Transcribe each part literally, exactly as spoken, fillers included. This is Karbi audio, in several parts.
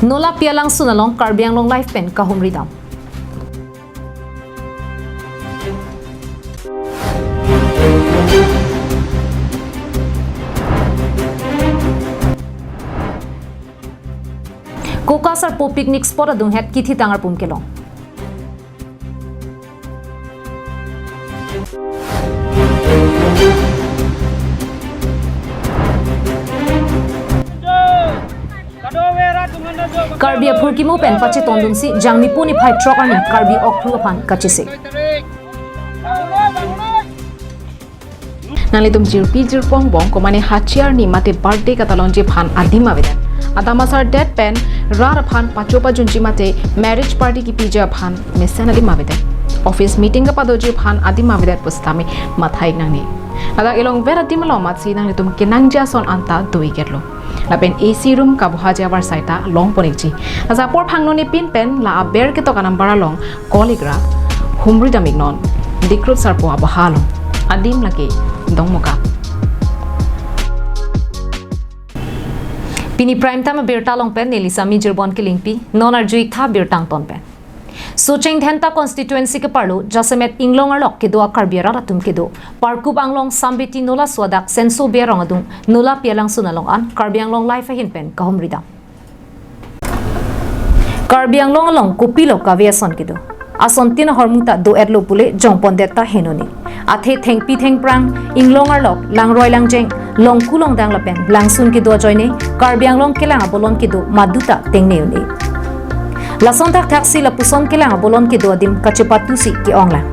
Nolapi alangsun along Karbi Anglong Live pen kahumri dam. Koka Sarpo picnic spot adunghet kithitang arpum kelong. Karbi aphurkimo pen pachetongdunsi Jangmipo niphai throk arni Karbi Okphru aphan kachesik. Nanglitum jirpi jirpo angbong komane hachi arni mate birthday katalonji aphan adim avedet. Adam asardet pen rat aphan pacho pajunji mate marriage party kipiji aphan mesen adim avedet. Office meeting kapadoji aphan adim avedet pusitame mathai nangne. Ladak elongver adim along matsi nanglitum kenangji ason anta do-iketlo. Lapen A C room kabuhaji avarsai ta longpon-ikji. Laso apor phangno nepin pen la aber ketok anumber along call-ik ra humri dam-iknon. Dikhrut Sarpo abaha along. Adim lake Dongmukak. Pini Prime Time abirta along pen neli Sami Jirbon Kilingpi, non arju-ik tha birta angton pen. Socheng Dhenta constituency keparlo jasemet Inglong arlok kedo a-Karbi arat atum kedo Parkup Anglong Sambeti Nolaso adak Senso Bey arong adung Nolapi alangsun along an Karbi Anglong Live ahin pen kahumri dam. Karbi Anglong along kopilo kave ason kedo. Ason tin ahormu ta do-etlo pule jongpondet ta henoni. Athe thengpi thengphrang, inglong arlok, langroi langjeng, longku longdang lapen langsun kedo ajoine, Karbi Anglong kelang abolon kedo madu ta tengne un-e. Lason thakthaksi lapuson kelang abolon kedo adim kachepatusi ke-onglang.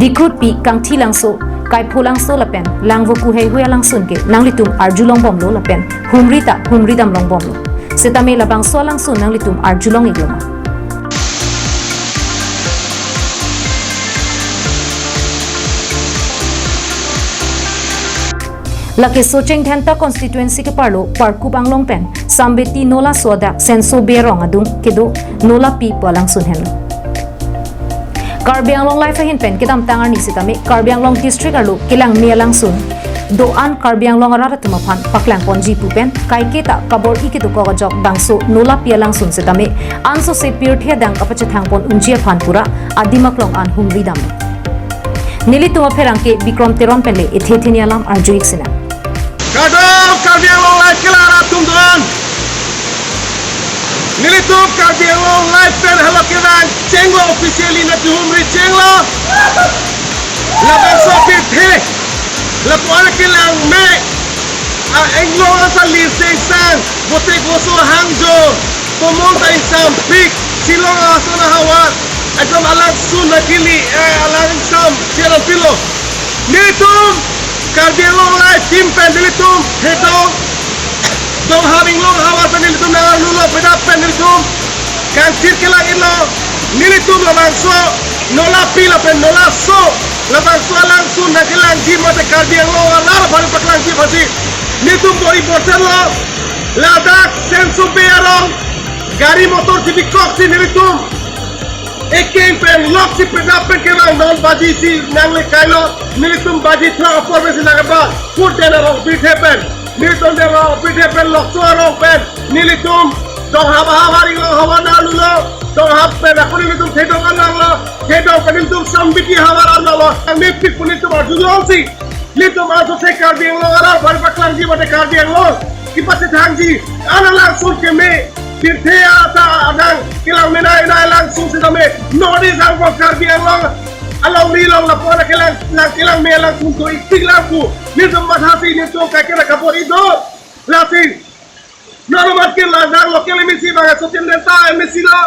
Dikhrutpi Kangthi Langso, Kaipho Langso lapen Langvoku heihui alangsun ke nanglitum arjulongbomlo lapen humri ta humri damlongbomlo. Setame labangso alangsun nanglitum arjulong-ikloma? Lake Socheng Dhenta constituency keparlo Parkup Anglong pen Sambeti Nolaso adak Senso Bey arong adung kedo Nolapi pu alangsun henlo. Karbi Anglong Live ahin pen kedamtang arni sitame Karbi Anglong district arlo kelangme alangsun do-an Karbi Anglong arat atum aphan paklangponji pu pen kaiketa kabor-i kedokok ajok bangso Nolapi alangsun sitame ansose pirthe adang kapachethangpon unji aphan pura adim aklong an humri dam. Nelitum apherangke Bikrom Teron pen le ethe theni alam arju-ik sinang. Kardom Karbi Anglong Live kelang arat atum do-an. Nelitum Karbi Anglong Live pen hala kevang chenglo officially, nelitum humri chenglo. Labangso pirthe, lapu-an kelangme a-Inglong asar lir cheng sang, bote goso hangjo, tomon ta ingsampik, Shillong ason ahavar, ekdom alangsun akili, eh, alangsun, siaram pilo. Nelitum Karbi Anglong Live team pen nelitum hedong, Donghap Inglong ahavar pen nelitum nang-arjulo, peda pen nelitum kangthir kelang-iklo, nelitum labangso Nolapi lapen Nolaso, labangso alangsun nangkelangji mate Karbi Anglong arat aphan paklangji aphansi nelitum bor-i borchenlo. Ladak Senso Bey arong gari motor chibikoksi nelitum ekeng pen loksi peda pen kevang, non baji isi nangle kailo, nelitum baji throk apor pensi nangkeba, pur den arong pithe pen, nelitum den arong pithe pen Lokso arong pen nelitum Donghap ahavar Inglong ahavar nang-arjulo. Donghap pen ako nelitum thedong an nanglo, thedong pen nelitum Sambeti ahavar an nanglo. Nangmepik pu nelitum arjulongsi, nelitum ansose Karbi Anglong arat aphan paklangji mate Karbi Anglong kepachethangji an alangsun keme, pirthe ata adang kelang menai nai alangsun sitame, North East angbong Karbi Anglong alongri along lapu-an kelang, lang kelangme alangsun do-ikpik lang pu nelitum mathasi nelitum kaiketa kabor-i do. Lasi non amat ke ladak local M A C bang Socheng Dhenta M A C lo,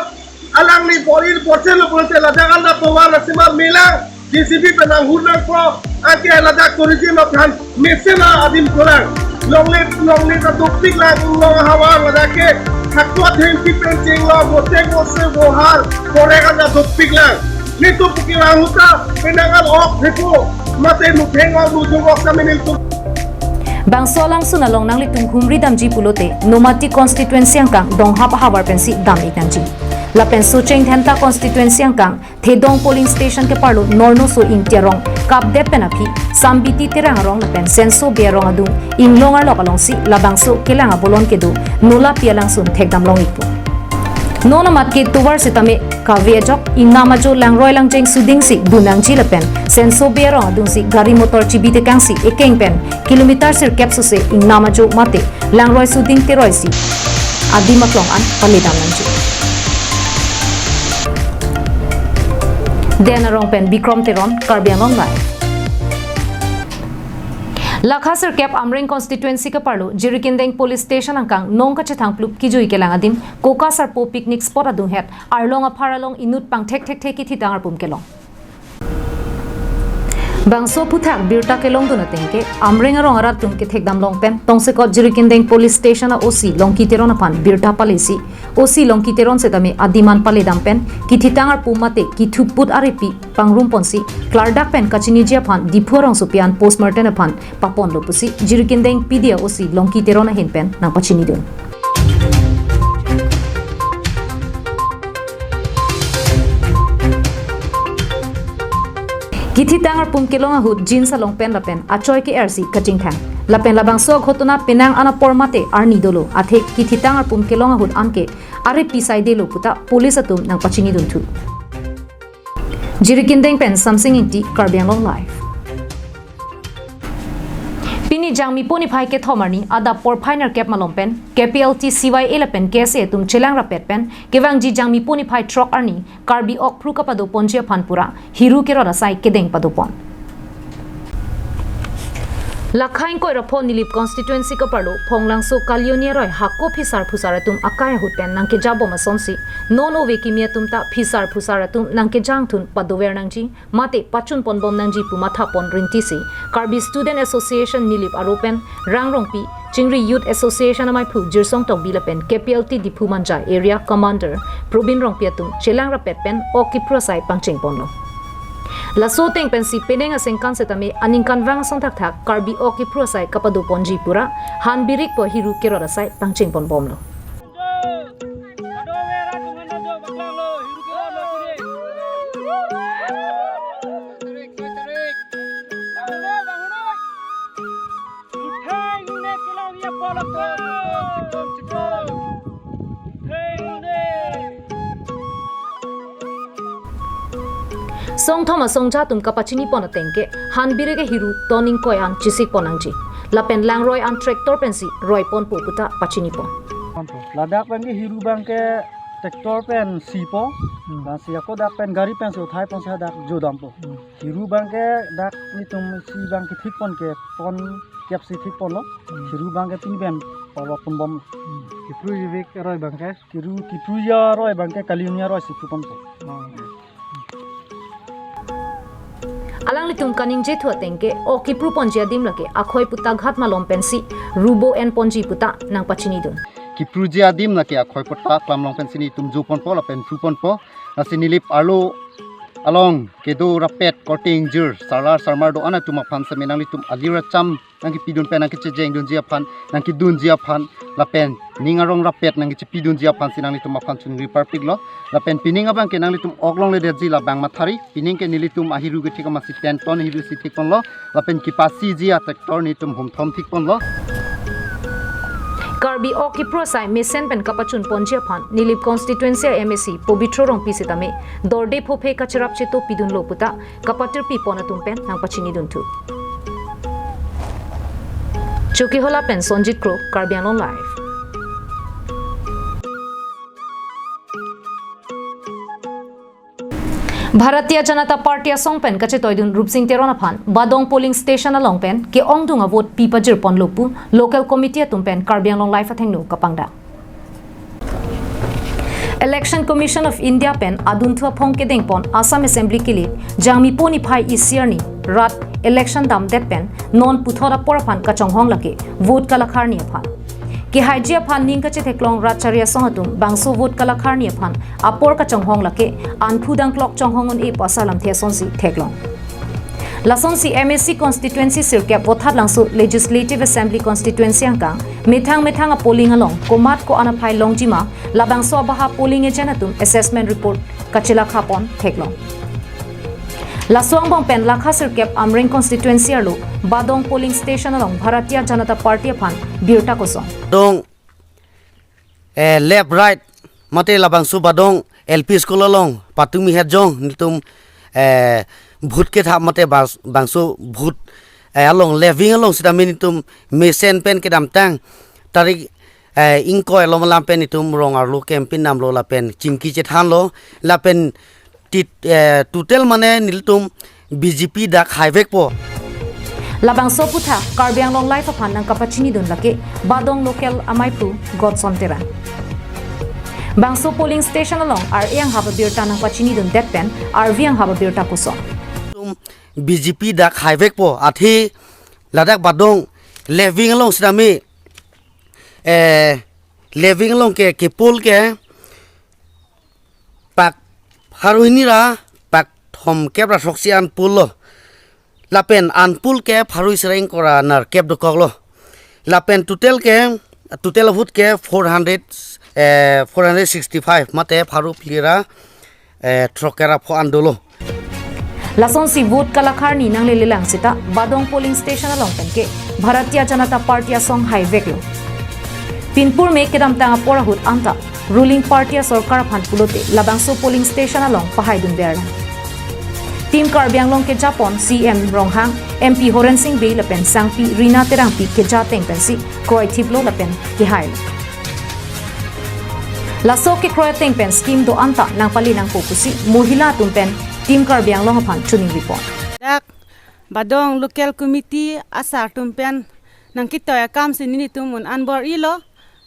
alangli bor-i borchenlo pulote ladak anta tovar rasimar melang, J C B pen nanghur nangpo, anke ladak tourism aphan mesen adim kurang. Longle, longle ta dopik lang, Inglong ahavar ladak ke thakthak thengpi pen chenglo, bote goso bohar, porek anta dopik lang. Nelitum pu kelang ahut ta penang an ok thepo, mate nutheng ok nujung ok sitame nelitum. Bangso alangsun along nanglitum humri damji pulote Nomati constituency angkang Donghap ahavar pensi dam-ik nangji. Lapen Socheng Dhenta constituency angkang Thedong polling station keparlo Nornoso Ingti arong kapdet pen aphi Sambiti Terang arong lapen Senso Bey arong adung inglong arlok alongsi labangso kelang abolon kedo Nolapi alangsun thekdam long-ikpo. Non amat ke tovar sitame kave ajok ingnam ajo langroi langjeng sudingsi dun nangji lapen Senso Bey arong adungsi gari motor chibi tekangsi ekeng pen kilometer sirkep sose ingnam ajo mate langroi suding teroisi adim aklong an paledam nangji. Den arong pen Bikrom Teron, Karbi Anglong Live. Lakha sirkep Amreng constituency keparlo Jirikindeng Police Station angkang nong kachethang plup kijui kelang adim Koka Sarpo picnic spot adunghet arlong aphar along inut pangthek thekthe kithitang arpum kelong. Bangso aphuthak birta kelongdun ateng ke Amreng arong arat atum kethekdam long pen tongsekot Jirikindeng Police Station a O C Longki Teron aphan birta palesi O C Longki Teron setame adim an paledam pen kithitang arpum mate kithuput arepi pangrum ponsi klardak pen kachiniji aphan Diphu arongsopi an postmortem aphan paponlo pusi Jirikindeng P D a O C Longki Teron ahin pen nangpachinidun. Kithitang arpum kelong ahut jeans along pen lapen achoi ke-ersi kachingthang. Lapen labangso aghotona penang an apor mate arni dolo, athe kithitang arpum kelong ahut anke arepi saidelo puta police atum nangpachinidun thu. Jirikindeng pen Samsing Ingti, Karbi Anglong Live. Pini Jangmipo niphai kethom arni adap porphai nerkep malom pen K P L T, C Y A lapen K S A atum chelang rapet pen kevangji Jangmipo niphai throk arni Karbi Okphru kapado ponji aphan pura hiru kerot asai kedeng pado pon. Lakha ingkoi ra pho Nilip constituency keparlo Phonglangso Kalioni aroi hako phisar phusar atum akai ahut pen nangkejabom asonsi non ove kimi atum ta phisar phusar atum nangkejangthun padover nangji mate pachun ponbom nangji pu matha pon rintisi Karbi Student Association Nilip aro pen Rang Rongpi, Chingri Youth Association amaiphu Jirsong Tokbi lapen K P L T Diphu Manja Area Commander Probin Rongpi atum chelang rapet pen ok kiphru asai pangcheng ponlo. Laso ateng pensi penang asengkan setame aningkanvang asong thakthak Karbi ok kiphru asai kapado ponji pura han birik po hiru kerot asai pangcheng ponbomlo. Songthom asongja atum kapachini pon ateng ke han birik hiru ton ingkoi an chisik pon nangji. Lapen langroi an tractor pensi roi ponpo puta pachini pon. Ladak pen ke hiru abang ke tractor pensi po, hmm, lasi ako dak pen gari pensi uthai ponsi hadak jodampo. Hmm. Hiru abang ke dak netum isi abang ke thik pon ke pon kepsi thik ponlo. Hmm. Hiru abang ke pini pen polo ponbom. Hmm. Kiphruji aroi abang ke? Kiru, kiphruji aroi abang ke Kalioni aroi si phru ponpo. Oh. Alanglitum kaningje thu ateng ke ok kiphru ponji adim lake akhoi puta ghat malom pensi rubo en ponji puta nangpachinidun. Kiphruji adim lake akhoi puta klam long pensi netum jo ponpo lapen phru ponpo. Lasi Nilip arlo along kedo rapet korte ingjir sarlar sarmar do-an atum aphan seme nanglitum alir acham nangkepidun pen nangkechejengdunji aphan, nangkedunji aphan lapen ning arong rapet nangkechepidunji aphansi nanglitum aphan chingri parpiklo. Lapen pining abang ke nanglitum ok longledetji labang mathari, pining ke nelitum ahiru kethik amatsi ten ton hiru si thik ponlo. Lapen kepasiji a-tractor netum humthom thik ponlo. Karbi ok kiphru asai mesen pen kapachun ponji aphan Nilip constituency a-M A C Pobitro Rongpi sitame dorde phophe kacherap cheto pidunlo puta kapatirpi pon atum pen nangpachinidun thu. Chokihola pen Sonjit Kro, Karbi Anglong Live. Bharatiya Janata Party asong pen kachetoidun Rupsing Teron aphan Badong polling station along pen ke-ongdung a-vote pi pajir ponlo pu local committee atum pen Karbi Anglong Live athengno kapangdak. Election Commission of India pen adunthu aphong kedeng pon Assam Assembly kilik Jangmipo niphai isi arni rat election damdet pen non puthot apor aphan kachonghong lake vote kalakharni aphan. Kehaiji aphan ning kachetheklong rat chari asong atum bangso vote kalakharni aphan apor kachonghong lake anphu dangklok chonghong un-e pu asalam the asonsi theklong. Lasonsi M A C constituency sirkep Vothatlangso Legislative Assembly constituency angkang methang methang a-polling along komat ko-an aphai longji ma labangso abaha polling agent atum assessment report kachelakha pon theklong. Laso angbong pen Lakha sirkep Amreng constituency arlo Badong polling station along Bharatiya Janata Party aphan birta kosong. Dong, eh, left right mate labangso Badong L P school along patumi het jong nelitum, eh, vote kethap mate bas-, bangso vote, eh, along left wing along sitame nelitum mesen pen kedamtang tarik, eh, ingkoi along alam pen nelitum rong arlo campaign damlo lapen chingki chethanlo lapen tit-, eh, total mane nelitum B J P dak haivekpo. Labangso aputhak Karbi Anglong Live aphan nangkapachinidun lake Badong local amaiphu Godson Terang. Bangso polling station along ar-e anghap abirta nangpachinidundet pen arvi anghap abirta kosong. Nelitum B J P dak haivekpo, athe ladak Badong left wing along sitame, eh, left wing along ke, ke poll ke pak pharo hini ra pak thomkep ra throksi an poll lo. Lapen an poll ke pharo isi ra ingkoi ra nerkep dokoklo. Lapen total ke, total vote ke four hundred, eh, four hundred sixty-five mate pharo phli ra, eh, throkkep ra pho an dolo. Lasonsi vote kalakhar ni nanglelelang seta Badong polling station along pen ke Bharatiya Janata Party asong haiveklo. Pinpur me kedamtang apor ahut anta ruling party asorkar aphan pulote labangso polling station along pahaidunver lang. Team Karbi Anglong kejapon C M Ronghang, M P Horen Sing Bey lapen sangpi Rina Terangpi keja ateng pensi kroithiplo lapen kehailo. Laso kekroi ateng pen scheme do-an ta nangpale nangpo pusi Mohila atum pen Team Karbi Anglong aphan choningripon. Dak Badong Local Committee asar atum pen nangketoi akam si nelitum un-an bor-ilo,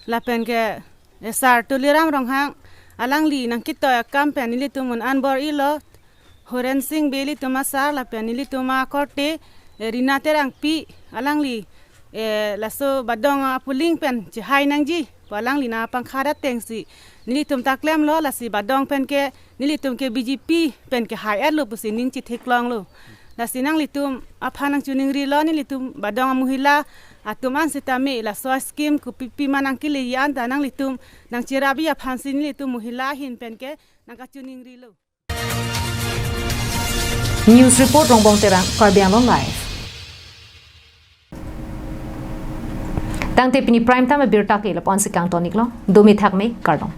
lapen ke, eh, Sar Tuliram Ronghang alangli nangketoi akam pen nelitum un-an bor-ilo, Horen Sing Bey ilitum asar lapen nelitum akorte, eh, Rina Terangpi alangli, eh, laso Badong a polling pen chehai nangji pu alangli nangpangkhat ateng si nelitum ta klemlo, lasi Badong pen ke nelitum ke B J P pen ke hai-etlo pusi ning chitheklonglo. Lasi nanglitum aphan nangchoningrilo, nelitum Badong a Mohila atum an sitame laso scheme kopipi ma nangkeleji an ta nanglitum nangcherapji aphan si nelitum Mohila ahin pen ke nangkachoningrilo. News report Rongbong Terang, Karbi Anglong Live. Tangte pini prime time abirta ke lapu-an si kangtoniklo, domi thakme, kardom.